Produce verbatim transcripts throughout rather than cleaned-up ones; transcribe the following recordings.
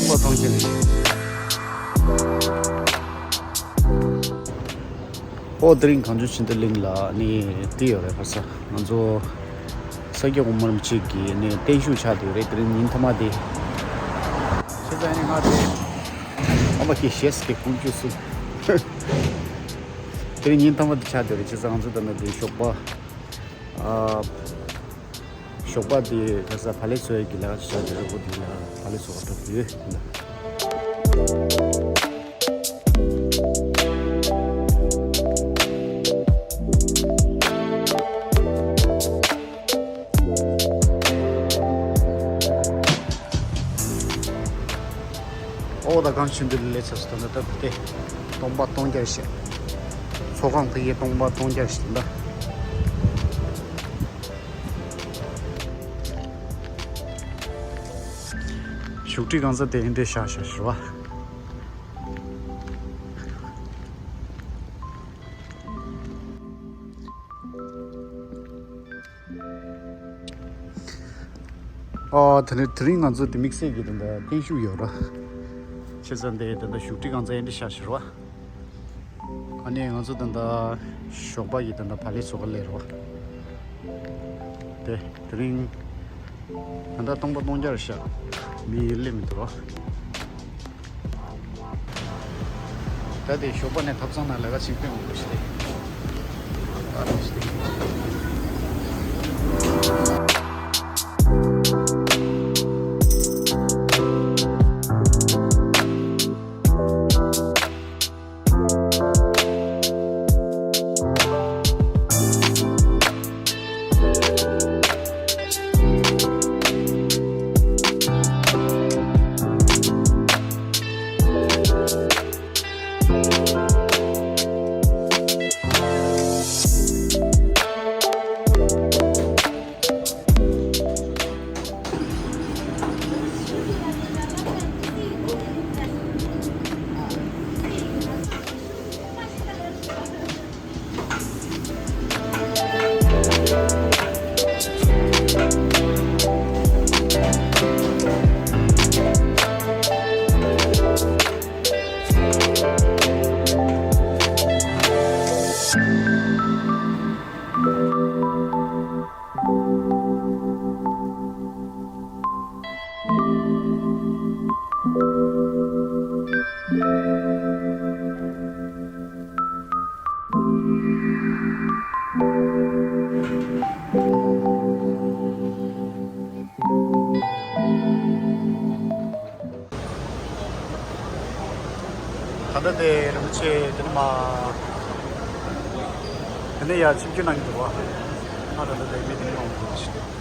པ་མཐོང་རྒྱུ་རེད། ཨོ་དེ་རིང་གངས་ལྗོངས་ཆོས་ལྡན་གླིང་ལ་ནི་དེ་ཡོད་རེད། ཁ་ས་ང་ཚོ་ས་སྐྱ་གོང་མ་རིན་པོ་ཆེ་གི་ནི་བརྟན་བཞུགས་ཆགས་བསྡད་ཡོད་རེད། དེ་རིང་ཉིན་མཐའ་མ་དེ། བྱས་ཙང་ནི་ང་དེ་ཨ་མ་གི་ཞེས་ཀྱི་ཀུན་སྤྱོད་སུ། དེ་རིང་ཉིན་མཐའ་མ་དེ་ཆགས་བསྡད་ཡོད་རེད། བྱས་ཙང་ང་ཚོ་ད་ནི་དེ་ཞོགས་པ། ཨ། ཞོགས་པ་དེ་ཁ་ས་བག་ལེབ་བཟོ་ཡས་ཀྱི་ལས་ཀ་ཞིག་བྱས་ཏེ་རེད། འོ་དེ་ལ་བག་ལེབ་བཟོ་ག་འགྲོ་གི་ཡོད། ཨོ་ད་གངས་ཆུ་འདི་ལས་ཚ་སུ་ད་ད་ད་དེ་སྟོང་པ་སྟོང་རྒྱ་རེད་ཤག་ཚོགས་ཁང་ཕ་གིའི་སྟོང་པ་སྟོང་རྒྱ་རེད་ཤག་ད། བཞུགས་ཁྲི་གང་ས་དེ་འདྲས་བཞག་བཞག་ཞུ་བ། ཨ་དེ་རིང་དེ་རིང་ང་ཚོ་དེ་དམིགས་བསལ་གྱི་དེ་འདྲ་བརྟན་བཞུགས་ཡོད་ར། བྱས་ཙང་དེ་དེ་འདྲ་བཞུགས་ཁྲི་གང་ས་འདྲས་བཞག་ཞུ་བ། ཨ་ནི་ང་ཚོ་ད་ལྟ་ཞོགས་པ་ཡི་ད་ལྟ་བག་ལེབ་བཟོ་ག་སླེབས་རོགས། དེ་དེ་རིང་ད་ལྟ་སྟོང་པ་སྟོང་རྒྱ་རེད་ཤག་མི་སླེབས་མི་འདུག་རོགས། ད་དེ་ཞོགས་པ་ནས་ཐབ་ཚང་ནང་ལས་ཀ་ཞིག་སྤེལ་མི་འདུག་ཤི་རེད། ཨ་རོགས་ཤི་རེད། ད་ལྟ་དེ་རིན་པོ་ཆེ་དེ་ནས་མ། དེ་ནས་ཡར་ཆིབས་བསྒྱུར་གནང་གི་འདུག་བ། ཨ་ད་ལྟ་དེ་མི་དེ་ནས་མ་འོང་གི་འདུག་ཞེས།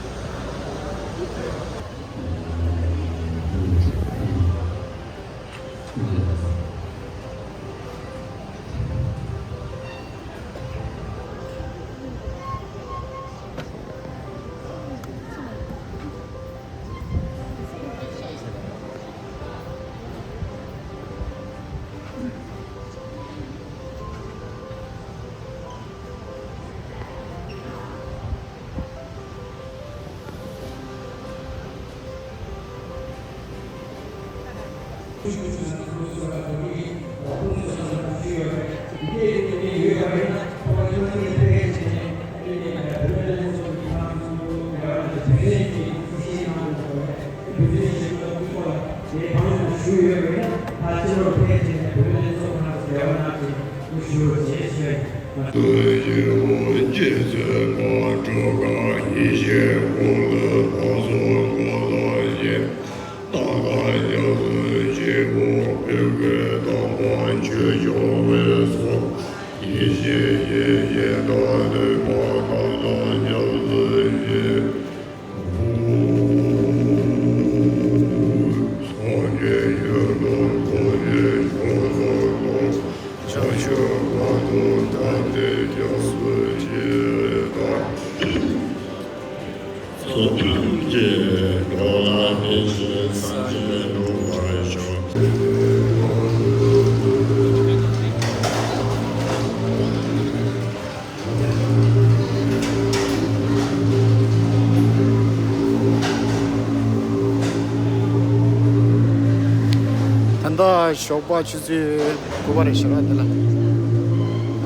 ད་ཞོགས་པ་ཆུ་ཚོད་དགུ་པ་རེད་ཤག་ར། དེ་ལ་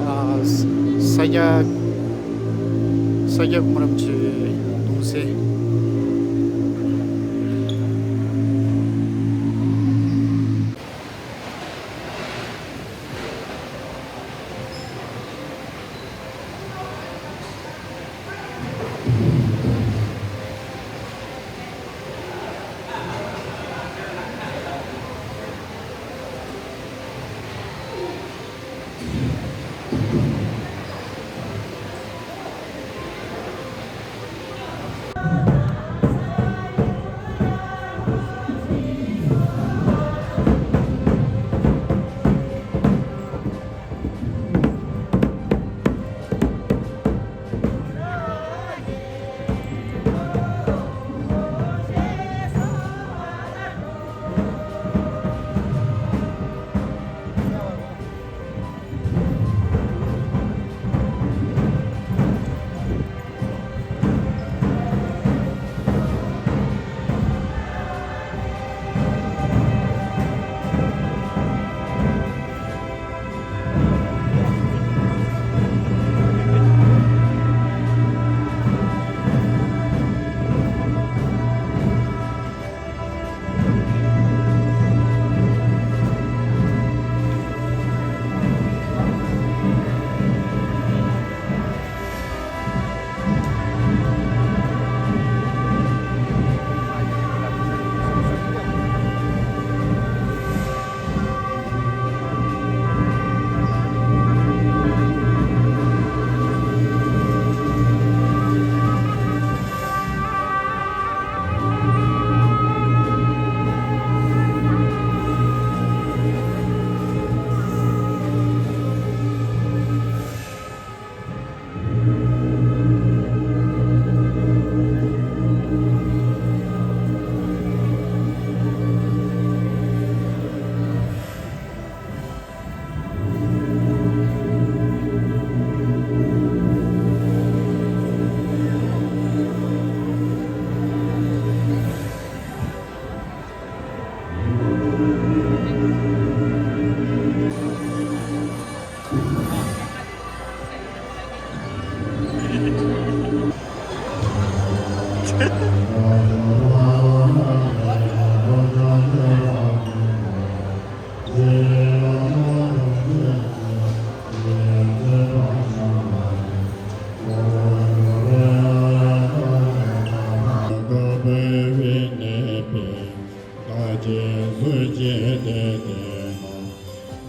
ཨ་ས་སྐྱ་ས་སྐྱ་གོང་རིམ་གྱི་གདུང་སེམས།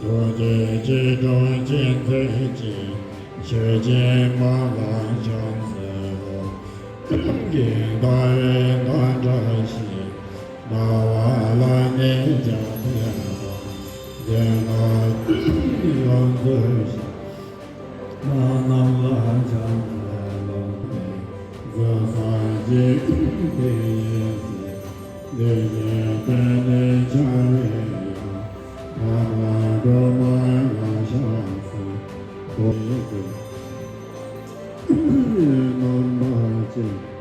རྡོ་རྗེ་སྐྱིལ་ཀྲུང་ཅན་མཛད་ཅིང་། ཆོས་ཀྱི་མ་ལ་ཕྱག་འཚལ་ལོ། ཀུན་མཁྱེན་ཟླ་བའི་མདངས་བཀྲ་ཞིང་། སྣང་བ་ལ་ནི་ཕྱག་འཚལ་ལོ། གདན་ལ་ཡོངས་སུ་ཕྱག་ལྷ་རྣམས་ལ་ཕྱག་འཚལ་ལོ། ཕན་ཚུན་སངས་རྒྱས་ཀུན་དེ་ཡི་སྲས། ལས་ཀྱི་དཔལ་ལྡན་ཕྱག་རྒྱའི་ཡང་། ཐ་མ་སྒྲོལ་མ་ལ་ཕྱག་འཚལ་ལོ། རྣམ་པར་བཅས།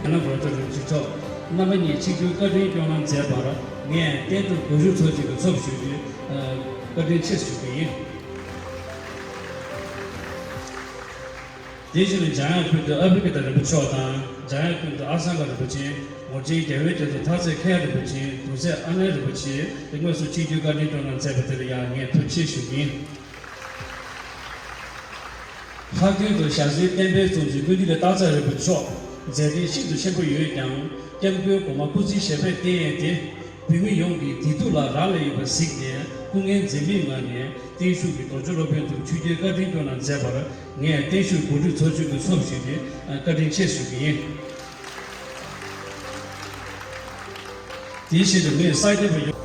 རྣམ་རོགས་ཚོ་རིན་པོ་ཆེ་མཆོག་རྣམ་པ་གཉིས་ཆིབས་བསྒྱུར་བཀའ་དྲིན་སྐྱོང་གནང་མཛད་པར་ངས་བསྟན་འགྲོ་དགོན་ཤུགས་ཚོགས་ཆེན་གྱི་ཚབ་ཞུས་ཏེ་བཀའ་དྲིན་ཆེ་ཞུ་གི་ཡིན། དེ་བཞིན་འཇམ་དབྱངས་ཀུན་འདུས་ཨ་ཕི་ཀི་ཏ་རིན་པོ་མཆོག་དང་། འཇམ་དབྱངས་ཀུན་འདུས་ཨ་སང་ག་རིན་པོ་ཆེ། ངོར་ཆེན་རྒྱལ་བའི་རྒྱ་མཚོ་ཐར་རྩེ་མཁན་རིན་པོ་ཆེ། གདུང་སྲས་ཨ་ནེ་རིན་པོ་ཆེ་དངོས་སུ་ཆིབས་བསྒྱུར་བཀའ་དྲིན་སྐྱོང་གནང་མཛད་པ་དེ་ལ་ཡང་ངས་ཐུགས་རྗེ་ཆེ་ཞུ་གི་ཡིན། ལྷག་དོན་དུ་ཞྭ་སེར་བསྟན་པའི་གཙོ་འཛིན་ཀུན་འདུས་ལགས་སྟག་ཚང་རིན་པོ་མཆོག་མཛད་འཕྲིན་ཤིན་ཏུ་ཆེན་པོ་ཡོད་ཀྱང་། སྐྱབས་མགོན་གོང་མ་སྐུ་ཚེ་ཞབས་པད་བརྟན་ཡས་དེ། བོད་མི་ཡོངས་ཀྱི་བདེ་སྡུག་ལ་རག་ལས་ཡོད་པ་གཟིགས་ནས། སྐུ་ངལ་འཛེམས་མེད་ངང་ནས་བརྟན་བཞུགས་ཀྱི་རྡོ་རྗེ་སློབ་དཔོན་དུ་ཆིབས་བསྒྱུར་བཀའ་དྲིན་སྐྱོང་གནང་མཛད་པར་ངས་བརྟན་བཞུགས་གོ་སྒྲིག་ཚོགས་ཆུང་གི་ཚབ་ཞུས་ཏེ་བཀའ་དྲིན་ཆེ་ཞུ་གི་ཡིན། དེའི་ཕྱིར་ངས་གསར་འདེམས་པ་ཡོངས།